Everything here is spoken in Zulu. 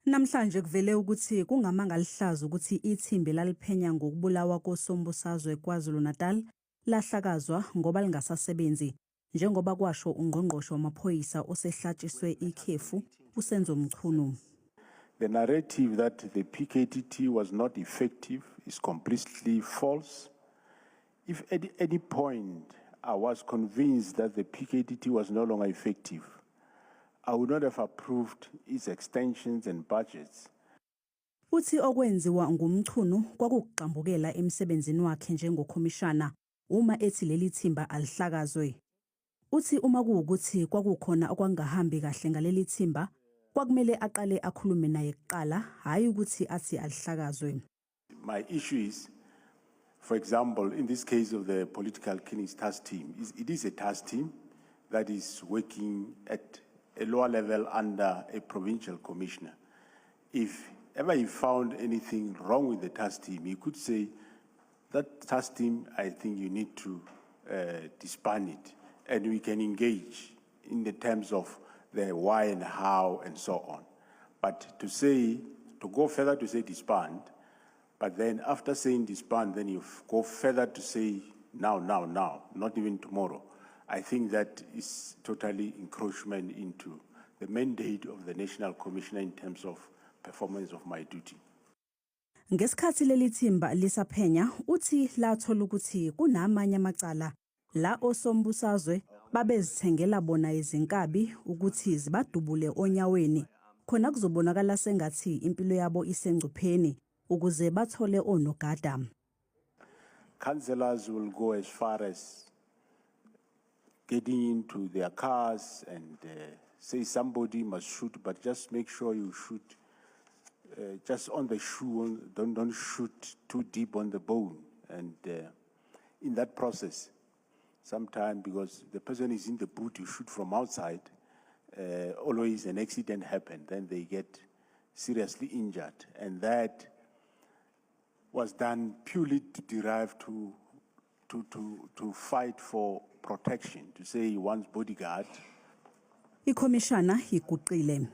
Namhlanje kuvele ukuthi kungamanga alihlaza ukuthi ithimba laliphenya ngokubulawa kosombusazwe KwaZulu-Natal lahlakazwa ngoba lingasasebenzi, njengoba kwasho ungqongqoshe wamaphoyisa osehlatshiswe ikhefu uSenzo Mchunu. The narrative that the PKTT was not effective is completely false. If at any point I was convinced that the PKTT was no longer effective, I would not have approved its extensions and budgets. Uthi okwenziwa nguMchunu kwakugxambukela emsebenzini wakhe njengokhomishana uma ethi leli thimba alihlakazwe. Uthi uma kuwukuthi kwakukhona okwakungahambi kahle ngaleli thimba, kwakumele aqale akhulume naye kuqala, hhayi ukuthi athi alihlakazwe. My issue is, for example, in this case of the political killings task team, it is a task team that is working at a lower level under a provincial commissioner. If ever he found anything wrong with the task team, he could say, "That task team, I think you need to disband it." And we can engage in the terms of the why and how and so on. But to go further to say disband, but then after saying disband, then you go further to say now, now, now, not even tomorrow. I think that is totally encroachment into the mandate of the National Commissioner in terms of performance of my duty. Ngesikhathi leli thimba lisaphenya, uthi lathola ukuthi kunamanye amacala la osombusazwe babezithengela bona izinkabi ukuthi zibadubule onyaweni khona kuzobonakala sengathi impilo yabo isengcupheni ukuze bathole onogada. Councillors will go as far as getting into their cars and say somebody must shoot, but just make sure you shoot just on the shoe, don't shoot too deep on the bone. And in that process, sometimes because the person is in the boot, you shoot from outside, always an accident happen, then they get seriously injured. And that was done purely to derive to fight for protection, to say one's bodyguard. Ikhomishana iguqile.